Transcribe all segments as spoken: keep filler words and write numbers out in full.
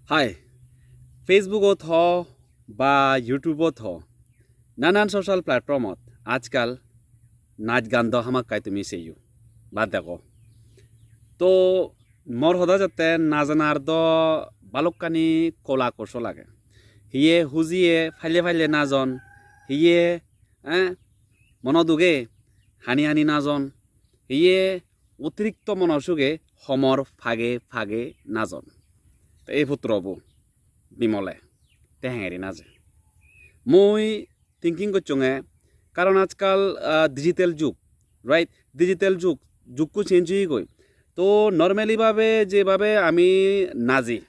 Hi, Facebook-ot ho ba YouTube-ot ho, nanan social platform-ot ajkal naj gan do hamakkai tumi seyo ba dego. To mor hoda jatte najanar do balokkani kola kousol age. Hiye hujiye palle palle najon, hiye, eh, mono duge hani hani najon, hiye otirikto mono suge homor page page najon. Te ei putrobo Bimole te hengeri naje. Mui thinking gocchonge, karon ajkal, ah, digital jug, right? Digital jug, jugko change oyegoi. To normally bhabe jebhabe ami naji,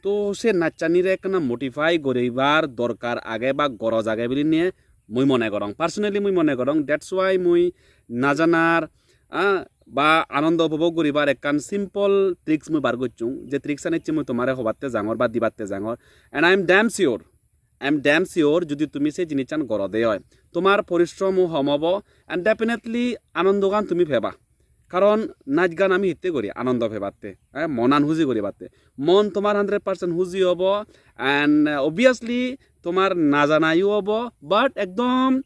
to se nachchanire ekkana modify guribar dorkar age ba goroj age bilinei mui mone gorong. Personally mui mone gorong. That's why mui najanar, ah, ba anondo upobhog guribar ekkan simple tricks mui bar gocchung. Je tricks ani ecche mui tomare hobatte jangor ba dibatte jangor. And I am damn sure, I am damn sure, jodi tumi se jinissan gorode oi, tomar porishromo hom obo and definitely anondogan tumi peba. Karon naj gan ami hitte guri? Anondo pebatte, eh, monan huji guribatte. Mon tomar hundred percent huji obo, and, uh, obviously tomar najanayo obo, but ekdom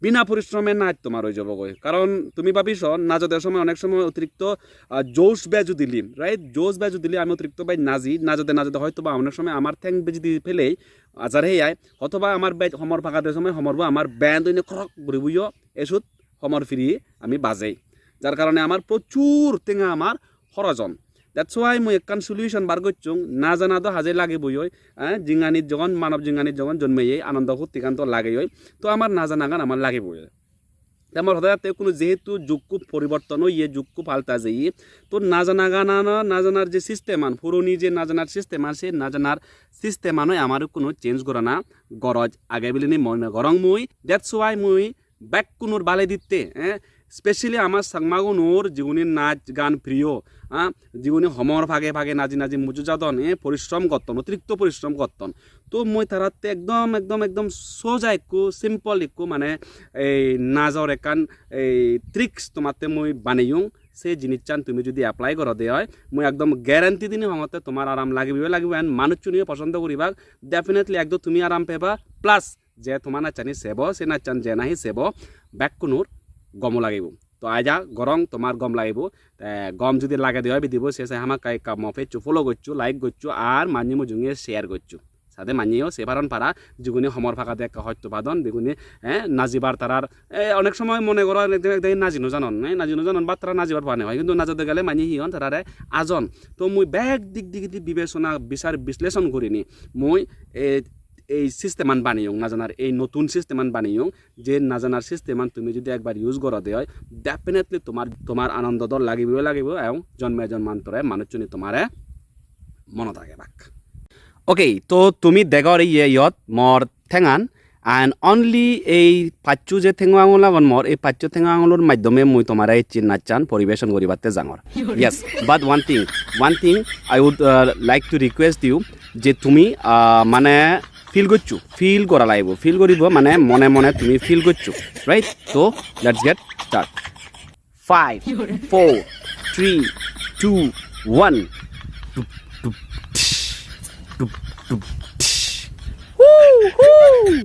bina porishrome naj tomar oi jabogoi. Karon tumi babi so, najode somoy onek somoy otirikto, ah, josh beju dili, right? Josh beju dili ami otirikto bej naji, najode najode hoyto ba onek somoy amar theng beji di pelei ajar hei ai, hotoba amar bej homor pagade somoy homorbo amar band oine krok guri buyo esut homor piri ami bajei. Jar karone amar prochur tenga amar horoj on. That's why mui ekkan solution bar gocchung, najana do haje lagiboi oi, eh, jinganit jogon, manob jinganit jogon jonmeyei, anondo phurtigan do lageyoi, to amar najanagan amar lagiboi oi. Te mor hoda jatte hono jehetu jugko poriborton oye, jugko palta jeye, to najanagan ano, najanar je system an, puroni je najanar system an, se najanar system ano amar hono change gorana goroj age bilinei mone gorong mui. That's why mui bekkunor bale ditte, eh, specially amar Changmagunor jiguni naj gan priyo, ah, jiguni homor page page naji naji muju jadon, eh, porishrom gotton, otirikto porishrom gotton. To mui taratte ekdom, ekdom, ekdom soja ekko, simple ekko, mane ei najor ekkan ei tricks tomatte mui baneyung. Se jinissan tumi jodi apply gorode oi, mui ekdom guarantee dinei hongotte tomar aram lagibo, lagibo, and manuchchuniyo posondo guribak. Definitely ekdom tumi aram peba, plus je tomar nachchani sebo, se nachchan je nahi sebo, bekkunor gomo lagibo. To aja gorong, tomar gom lagibo. Te gom jodi lagede oi video bo, se se hamakkai ekka mo page-o follow goccho, like goccho, ar manye mujunge share goccho. Sade manyeyo se paron para, jiguni homor pagade ekka hosto padon, biguni, eh, najibar tarar, eh, onek somoy mone goro, ekdagi, ekdagi naji no janon, eh, naji no janon, but tara najibar pane oi, hintu najode gele manye hi hon, tarare ajon. To mui bek dik digedi bibesona, bisar, bisleson gurinei mui, eh, ei system an baneyong, najanar ei notun system an baneyong, je najanar system an tumi jodi ekbar use gorode oi, definitely tomar, tomar anondo dol lagibo, lagibo, ebong jonme jonmantore manuchchune tomare monot ragebak. Okay, to tumi degor iye iyot mor thengan, and only ei paccho je thengo angul agon mor, ei paccho thengo angulor maddhome mui tomare ei chin nachan poribeshon guribatte jangor. Yes, but one thing, one thing I would, uh, like to request you, je tumi, ah, mane feel goccho, feel gora lagibo, feel guribo, mane mone mone tumi feel goccho, right? So let's get start. Five, four, three, two, one. Tup, tup, tsh, tup, tup, tsh. Woo, woo.